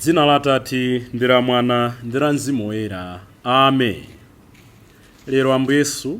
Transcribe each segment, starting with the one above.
Dzina la Atate ndi la Mwana ndi la Mzimu Woyera. Amen. Lero Ambuye Yesu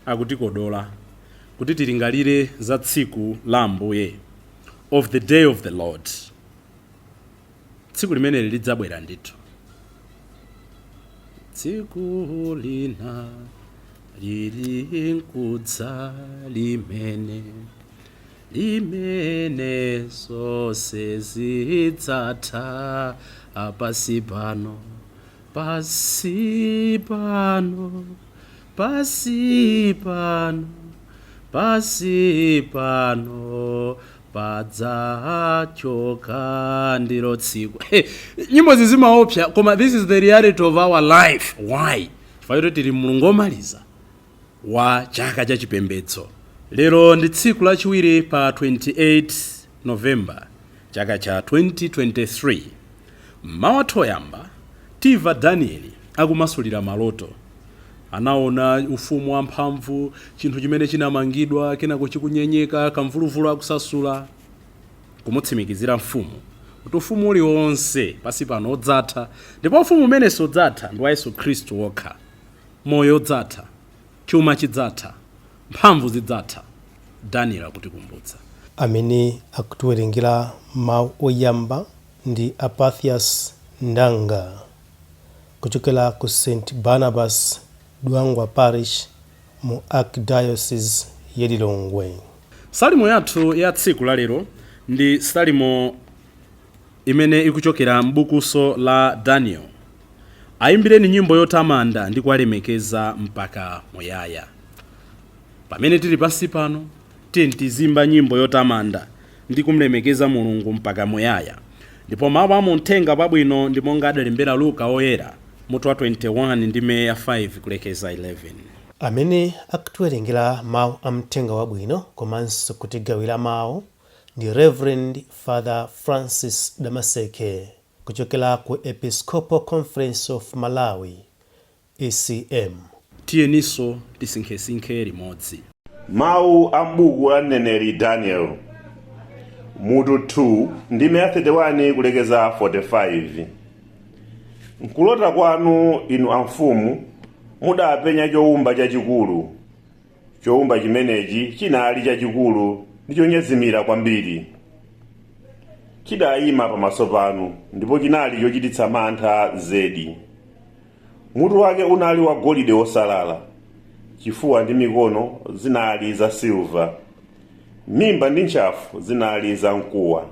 akutikodola kuti tilingalire za tsiku la Ambuye, of the day of the Lord. Tsiku limeneli lidzabwera ndithu. Tsiku lina lili nkudza limene zonse zidzatha pasi pano, pasi pano, pasi pano, pasi pano padzachoka, ndilo tsiku. Hey, nyimbo zimaopsa, koma this is the reality of our life. Why? Chifukwa choti tili mulungu omaliza wa chaka cha chipembedzo. Lero ndi tsiku lachiwiri pa 28 Novemba chaka cha 2023. Mmawa oyamba timva Danieli akumasulira maloto. Anaona ufumu wamphamvu, chinthu chimene chinamangidwa kenako chikunyenyeka, kamvuluvulu akusasula, kumutsimikizira mfumu kuti ufumu uliwonse pasi pano udzatha, ndipo ufumu umene sudzatha ndi wa Yesu Khristu wokha. Moyo udzatha, chuma chidzatha, mphamvu zidzatha. Daniel akutikumbutsa. Amene akutiwerengera mawu oyamba ndi Apathias Ndanga kuchokera ku St Barnabas Dwangwa Parish mu Archdiocese ya Lilongwe. Salimo yathu ya tsiku la lero ndi salimo imene ikuchokera m'bukuso la Daniel. Ayimbireni nyimbo yotamanda ndi kuwalemekeza mpaka muyaya. Pamene tili pansi pano, tiye tizimba nyimbo yotamanda ndi kumlemekeza Mulungu mpaka muyaya. Ndipo mawu a muthenga wabwino ndi monga adalembera Luka Oyera, mutu wa 21 ndime ya 5 kulekeza 11. Amene akutiwerengera mawu a mthenga wabwino komanso kutigawira mawu ndi Reverend Father Francis Damaseke kuchokera ku Episcopal Conference of Malawi, ECM. Tiyeninso tisinkhesinkhe limodzi. Mawu a m'buku la mneneri Daniel, mutu 2 ndime ya 31 kulekeza 45. Nkulota kwanu, inu amfumu, mudapenya chowumba chachikulu. Chowumba chimenechi chinali chachikulu ndi chonyezimira kwambiri. Chidayima pamaso panu ndipo chinali chochititsa mantha zedi. Mutu wake unali wa golide wosalala, chifuwa ndi mikono zinali za silva, mimba ndi ntchafu zinali za mkuwa,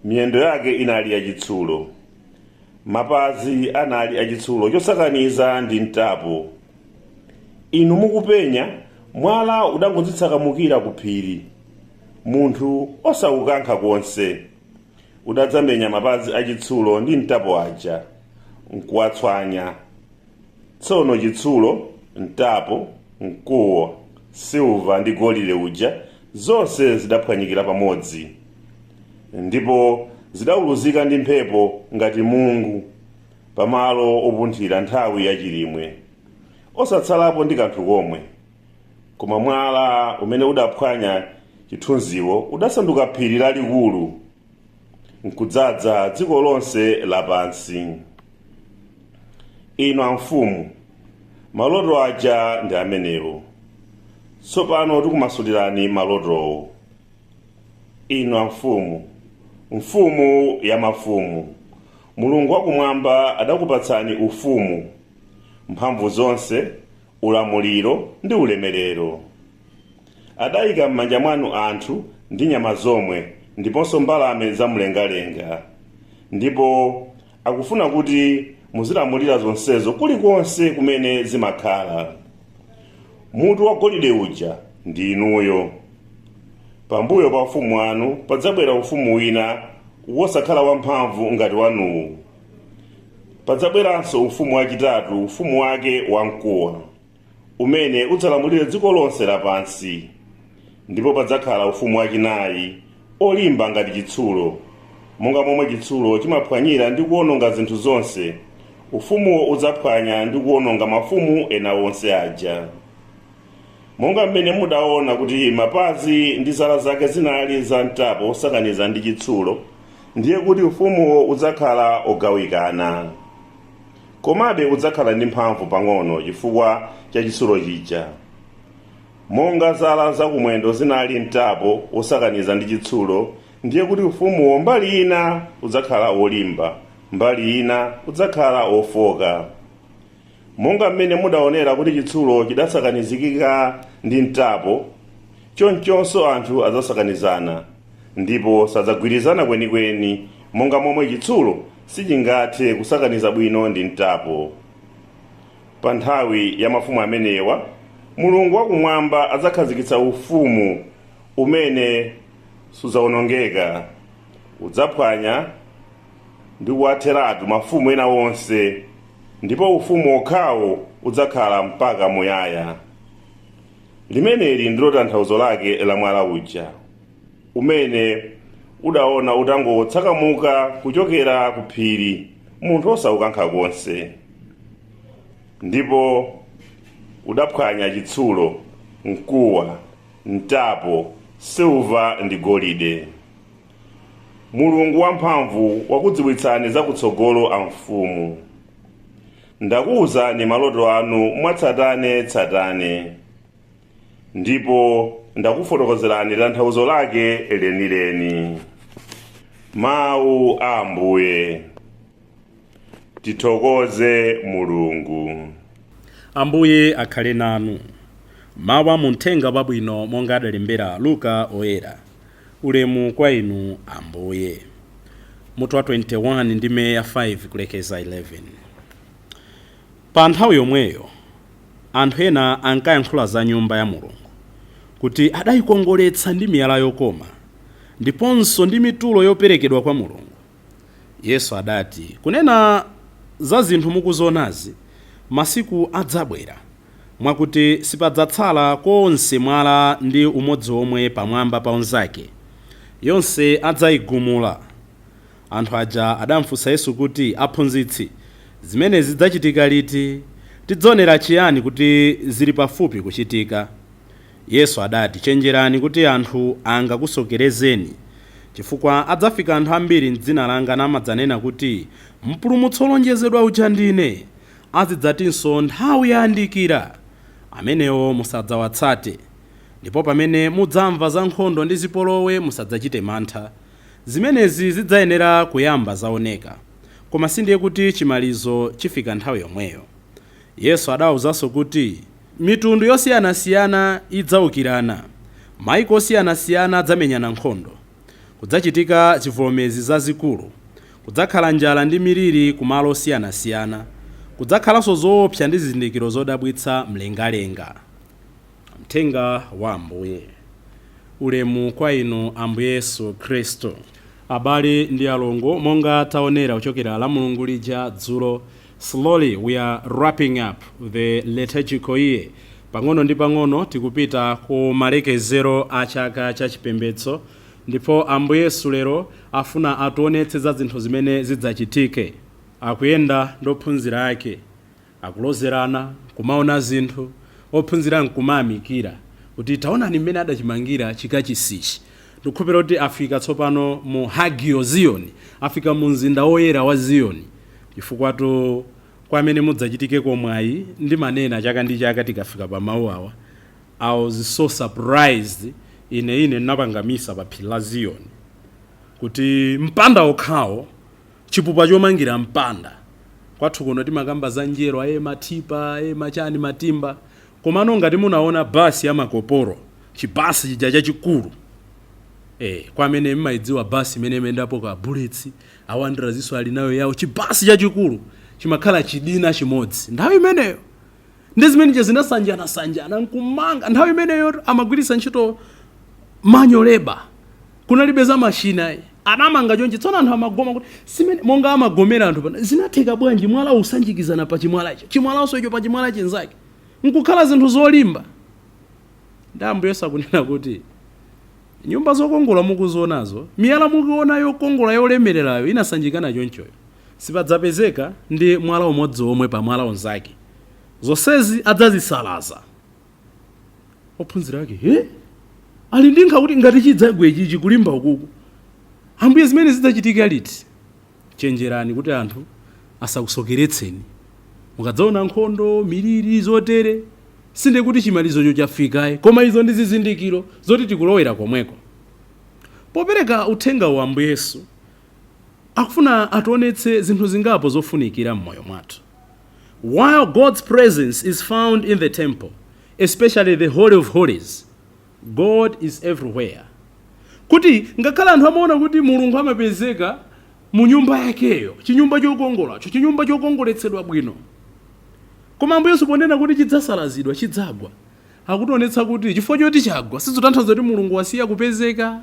miyendo yake inali yachitsulo, mapazi anali achitsulo chosakaniza ndi mtapo. Inu mukupenya, mwala udangodzitsakamukira ku phiri, munthu osaukankha konse. Udadzamenya mapazi achitsulo ndi mtapo aja nkuwatswanya. Tsono chitsulo, mtapo, mkuwa, silva ndi golide uja zonse zidaphwanyikira pamodzi, ndipo zidauluzika ndi mphepo ngati mungu pamalo opunthira nthawi yachilimwe, osatsalapo ndi kanthu komwe. Koma mwala umene udaphwanya chithunziwo udasanduka phiri lalikulu nkudzaza dziko lonse lapansi. Inu amfumu, maloto aja ndi amenewo. Tsopano tikumasulirani malotowo. Inu amfumu, mfumu ya mafumu, Mulungu wakumwamba adakupatsani ufumu, mphamvu zonse, ulamuliro ndi ulemerero. Adayika m'manja mwanu anthu ndi nyama zomwe ndiponso mbalame zamlengalenga, ndipo akufuna kuti muzilamulira zonsezo kulikonse kumene zimakhala. Mutu wa golide uja ndi inuyo. Pambuyo pa ufumu wanu padzabwera ufumu wina wosakhala wamphamvu ngati wanuwu. Padzabweranso ufumu wachitatu, ufumu wake wamkuwa, umene udzalamulire dziko lonse lapansi. Ndipo padzakhala ufumu wachinayi, olimba ngati chitsulo. Monga momwe chitsulo chimaphwanyira ndi kuwononga zinthu zonse, ufumuwo udzaphwanya ndi kuwononga mafumu ena onse aja. Monga mmene mudaona kuti mapazi ndi zala zake zinali za mtapo osakaniza ndi chitsulo, Ndiye kuti ufumuwo udzakhala ogawikana, komabe udzakhala ndi mphamvu pang'ono chifukwa cha chitsulo chija. Monga zala zakumwendo zinali mtapo wosakaniza ndi chitsulo, ndiye kuti ufumuwo mbali ina udzakhala wolimba, mbali ina udzakhala wofoka. Monga mmene mudaonera kuti chitsulo chidasakanizikika ndi mtapo, chonchonso anthu adzasakanizana ndipo sadzagwirizana kwenikweni, monga momwe chitsulo sichingathe kusakaniza bwino ndi mtapo. Pa nthawi ya mafumu amenewa, Mulungu wakumwamba adzakhazikitsa ufumu umene sudzawonongeka. Udzaphwanya ndi kuwatheratu mafumu ena onse, ndipo ufumu wokhawo udzakhala mpaka muyaya. Limeneli ndilo tanthauzo lake la mwala uja umene udaona utangotsakamuka kuchokera ku phiri, munthu osaukankha konse, ndipo udaphwanya chitsulo, mkuwa, mtapo, silva ndi golide. Mulungu wamphamvu wakudziwitsani zakutsogolo, amfumu. Ndakuwuzani maloto anu mwatsatanetsatane, ndipo ndakufotokozerani tanthauzo lake lenileni. Mawu a Ambuye. Tithokoze Mulungu. Ambuye akhale nanu. Mawu a muthenga wabwino monga adalembera Luka Oyera. Ulemu kwa inu, Ambuye. Mutu wa 21, ndime ya 5 kulekeza 11. Pa nthawi yomweyo anthu ena ankayankhula za nyumba ya Mulungu kuti adayikongoletsa ndi miyala yokoma ndiponso ndi mitulo yoperekedwa kwa Mulungu. Yesu adati, "Kunena za zinthu mukuzionazi, masiku adzabwera mwakuti sipadzatsala konse mwala ndi umodzi omwe pamwamba pa unzake, yonse adzayigumula." Anthu aja adamfunsa Yesu kuti, "Aphunzitsi, zimenezi zidzachitika liti? Tidzaonera chiyani kuti zili pafupi kuchitika?" Yesu adati, "Chenjerani kuti anthu angakusokerezeni, chifukwa adzafika anthu ambiri mdzina langa namadzanena kuti, 'Mpulumutsi wolonjezedwa uja ndine.' Azidzatinso, 'Nthawi yayandikira.' Amenewo musadzawatsate. Ndipo pamene mudzamva za nkhondo ndi zipolowe, musadzachite mantha. Zimenezi zidzayenera kuyamba zaoneka, koma sindiye kuti chimalizo chifika nthawi yomweyo." Yesu adawawuzanso kuti, "Mitundu yosiyanasiyana idzaukirana, maiko osiyanasiyana adzamenyana nkhondo, kudzachitika zivomezi zazikulu, kudzakhala njala ndi miliri kumalo osiyanasiyana, kudzakhalanso zoopsa ndi zizindikiro zodabwitsa mlengalenga." Mthenga wa Ambuye. Ulemu kwa inu, Ambuye Yesu Khristu. Abale ndi alongo, monga taonera kuchokera la Mulungu lija, dzulo, slowly we are wrapping up the liturgical year. Pang'ono ndi pang'ono tikupita ku malekezero a chaka cha chipembedzo, ndipo Ambuye Yesu lero afuna ationetse za zinthu zimene zidzachitike. Akuyenda ndi ophunzira ake, akulozerana, kumaona zinthu, ophunzira nkumayamikira kuti, "Taonani mmene adachimangira chikachisichi." Ndikukhulupirira kuti afika tsopano mu Hagio Ziyoni, afika mu mzinda woyera wa Ziyoni, chifukwa kwa amene mudzachitike komwayi, ndimanena chaka ndi chaka tikafika pa mawu awa, I was so surprised ine ndinapanga misa pa phiri la Ziyoni, kuti mpanda okhawo, chipupa chomangira mpanda, kwathu kuno timakamba za njero, aye mathipa, aye machani, matimba, komano ngati munaona basi ya makoporo, chibasi chija chachikulu, kwa amene mmayidziwa basi imene imayendapo ka Bullets, a Wanderers ali nayo yawo, chibasi chachikulu chimakhala chidina chimodzi nthawi imeneyo, ndi zimene zinasanjanasanjana nkumanga. Nthawi imeneyo amagwiritsa ntchito manual labor, kunalibe za mashina. Anamanga chonchi. Tsono anthu amagoma kuti simene monga amagomera anthu pano, zinatheka bwanji mwala usanjikizana pa chimwala icho, chimwalanso icho pa chimwala chinzake, nkukhala zinthu zolimba? Ndi Ambuye Yesu akunena kuti nyumba zokongola mukuzionazo, miyala mukuona yokongola yolemererayo, inasanjikana chonchoyo, sipadzapezeka ndi mwala umodzi omwe pa mwala unzake, zonsezi adzazisalaza. Ophunzira ake, he, ali ndi nkha kuti ngati chidzagwe chichi, kulimba ukuku. Ambuye, zimene zidzachitika liti? Chenjerani kuti anthu asakusokeretseni. Mukadzaona nkhondo, miliri zotere, sinde kuti chimalizocho chafikayi, koma izo ndi zizindikiro zoti tikulowera komweko. Popereka uthenga wa Ambuye Yesu akufuna ationetse zinthu zingapo zofunikira m'moyo mwathu. While God's presence is found in the temple, especially the Holy of Holies, God is everywhere. Kuti ngakhale anthu amaona kuti Mulungu amapezeka mu nyumba yakeyo, chinyumba chokongolacho, chinyumba chokongoletsedwa bwino, koma Ambuye Yesu ponena kuti chidzasalazidwa, chidzagwa, akutionetsa kuti chifukwa choti chagwa sizotanthauza kuti Mulungu wasiya kupezeka.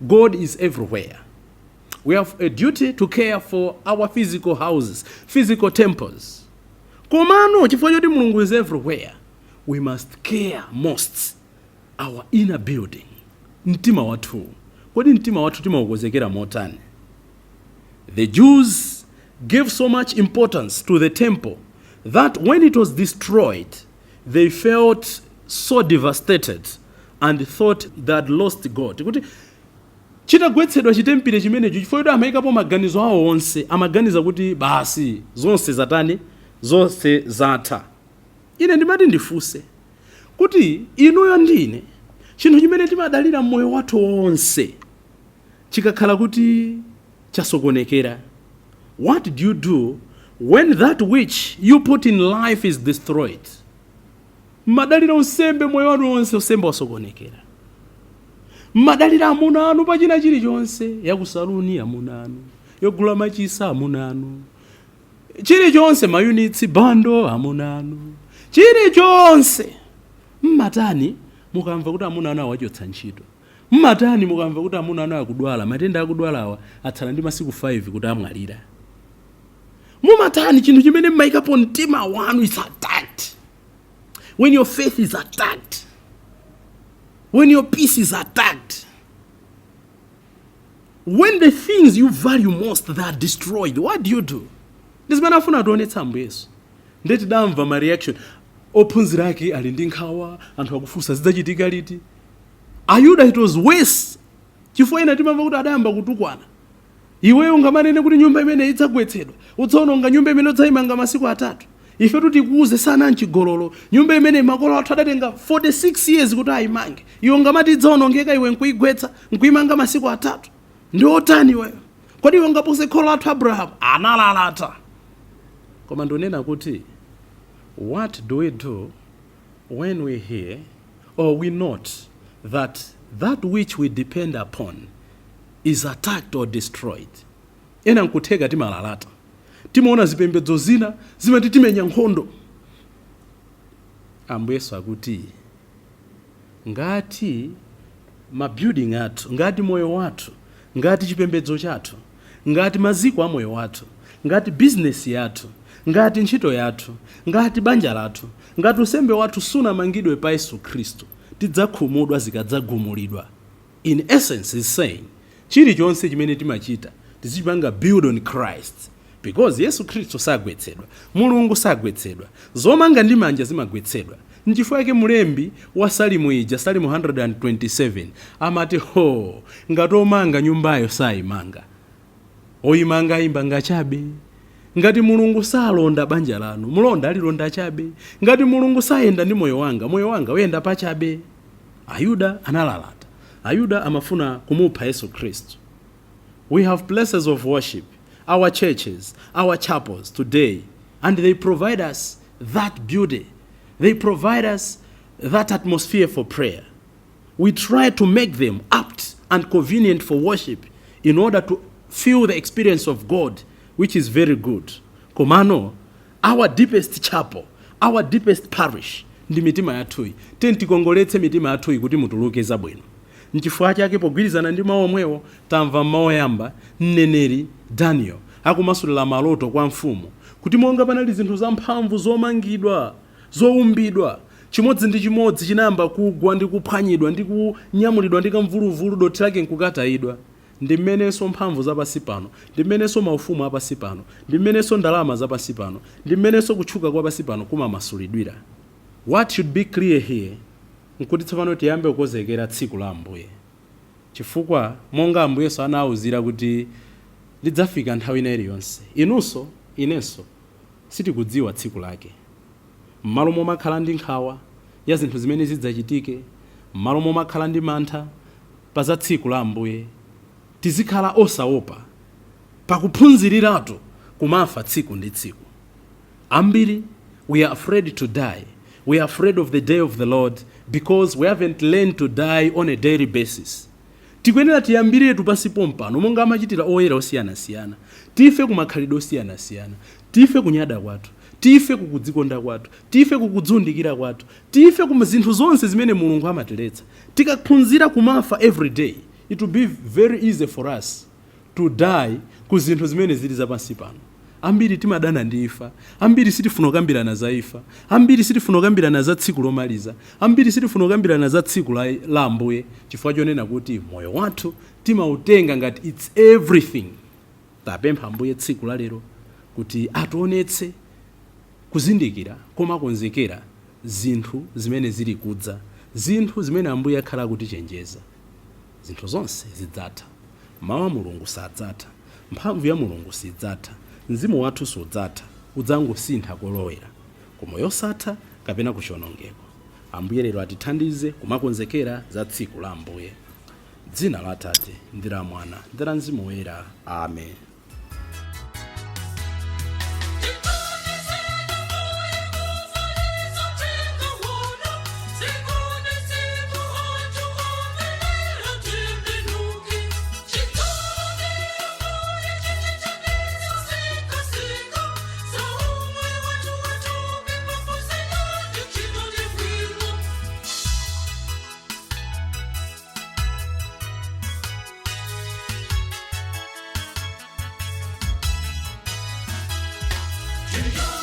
God is everywhere. We have a duty to care for our physical houses, physical temples, komano chifukwa choti Mulungu is everywhere, we must care most our inner building, mtima wathu. Kodi mtima wathu timaukonzekera motani? The Jews gave so much importance to the temple that when it was destroyed, they felt so devastated and thought they had lost God. Kuti chitagwetsedwa chitempere chimenecho, chifukwa choti amayikapo maganizo awo onse, amaganiza kuti basi, zonse zatani, zonse zatha. Ine ndimati ndifunse kuti inuyo ndine, chinthu chimene timadalira mmoyo wathu wonse chikakhala kuti chasokonekera, what do you do when that which you put in life is destroyed? Mmadalira unsembe moyo wanu wonse, unsembe wasokonekera. Mmadalira amuna anu pachina chilichonse, yakusaluni amuna anu, yogula machisa amuna anu, chilichonse, ma units, bundle, amuna anu, chilichonse. Mmatani mukamva kuti amuna anu awachotsa ntchito? Mmatani mukamva kuti amuna anu akudwala, matenda akudwalawa atsala ndi masiku 5 kuti amwalira? Mumatani chinthu chimene mmayikapo mtima wanu is attacked? When your faith is attacked, when your peace is attacked, when the things you value most, they are destroyed, what do you do? Ndi zimene afuna ationetsa Ambuye Yesu. Ndiye tidamva ma reaction, ophunzira ake ali ndi nkhawa, anthu akufunsa zidzachitika liti. Ayuda, it was worse, chifukwa ena timamva kuti adayamba kutukwana: "Iweyo ungamanene kuti nyumba imene idzagwetsedwa, udzaononga nyumba imene udzayimanga masiku 3? Ife tutikuuze sana mchigololo, nyumba imene makolo athu adatenga 46 years kuti ayimange, iwe ungamati idzaonongeka, iwe nkuigwetsa nkuimanga masiku 3? Ndi otani iweyo? Kodi iwe ungapose kholo lathu Abrahamu?" Analalata. Koma ndionena kuti what do we do when we hear or we note that that which we depend upon is attacked or destroyed? Ena nkutheka timalalata, timaona zipembedzo zina zimati timenya nkhondo. Ambuye Yesu akuti ngati ma building athu, ngati moyo wathu, ngati chipembedzo chathu, ngati maziko a moyo wathu, ngati bizinesi yathu, ngati ntchito yathu, ngati banja lathu, ngati unsembe wathu sunamangidwe pa Yesu Khristu, tidzakhumudwa zikadzagumulidwa. In essence is saying chilichonse chimene timachita tizichipanga build on Christ, because Yesu Khristu sagwetsedwa, Mulungu sagwetsedwa, zomanga ndi manja zimagwetsedwa. Nchifukwa yake mulembi wa Salimu ija, Salimu 127, amati, "Ho, ngati omanga nyumbayo sayimanga, oyimanga ayimanga chabe. Ngati Mulungu salonda banja lanu, mulonda alilonda chabe. Ngati Mulungu sayenda ndi moyo wanga, moyo wanga uyenda pachabe." Ayuda analalata, Ayuda amafuna kumupha Yesu Khristu. We have places of worship, our churches, our chapels today, and they provide us that beauty, they provide us that atmosphere for prayer. We try to make them apt and convenient for worship in order to feel the experience of God, which is very good. Komano our deepest chapel, our deepest parish ndi mitima yathuyi. Tiye tikongoletse mitima yathuyi kuti mutuluke zabwino. Nchifukwa chake pogwirizana ndi mawu omwewo tamva mawu oyamba, mneneri Daniel akumasulira maloto kwa mfumu kuti monga panali zinthu zamphamvu zomangidwa, zowumbidwa, chimodzi ndi chimodzi chinayamba kugwa ndi kuphwanyidwa ndi kunyamulidwa ndi kamvuluvulu, dothi lake nkukatayidwa, ndi mmenenso mphamvu zapasi pano, ndi mmenenso maufumu apasi pano, ndi mmenenso ndalama zapasi pano, ndi mmenenso kutchuka kwa pasi pano kumamasulidwira. What should be clear here nkuti tsopano tiyambe kukonzekera tsiku la Ambuye. Chifukwa monga Ambuyesu anawuzira kuti lidzafika nthawi ina iliyonse, inunso inenso sitikudziwa tsiku lake. M'malo momakhala ndi nkhawa ya zinthu zimene zidzachitike, m'malo momakhala ndi mantha pa za tsiku la Ambuye, tizikhala osaopa pakuphunziriratu kumafa tsiku ndi tsiku. Ambiri, we are afraid to die. We are afraid of the day of the Lord because we haven't learned to die on a daily basis. Tikuyenera tiyambiretu pansi pompano, monga amachitira oyera osiyanasiyana. Tife kumakhalidwe osiyanasiyana, tife kunyada kwathu, tife kukudzikonda kwathu, tife kukudzundikira kwathu, tife ku zinthu zonse zimene Mulungu amatiletsa. Tikaphunzira kumafa every day, it will be very easy for us to die ku zinthu zimene zili zapansi pano. Ambiri timadana ndi imfa. Ambiri sitifuna kukambirana za imfa. Ambiri sitifuna kukambirana za tsiku lomaliza. Ambiri sitifuna kukambirana za tsiku la Ambuye, chifukwa chonena kuti moyo wathu timautenga ngati it's everything. Tapempha Ambuye tsiku la lero kuti ationetse kuzindikira komakonzekera zinthu zimene zili kudza, zinthu zimene Ambuye akhala akutichenjeza. Zinthu zonse zidzatha. Mawu a Mulungu sadzatha, mphamvu ya Mulungu sidzatha, mzimu wathu sudzatha, udzangosintha kolowera kumoyo osatha kapena kuchionongeko. Ambuye lero atithandize kumakonzekera za tsiku la Ambuye. Dzina la Atate ndi la Mwana ndi la Mzimu Woyera, amen. Yeah.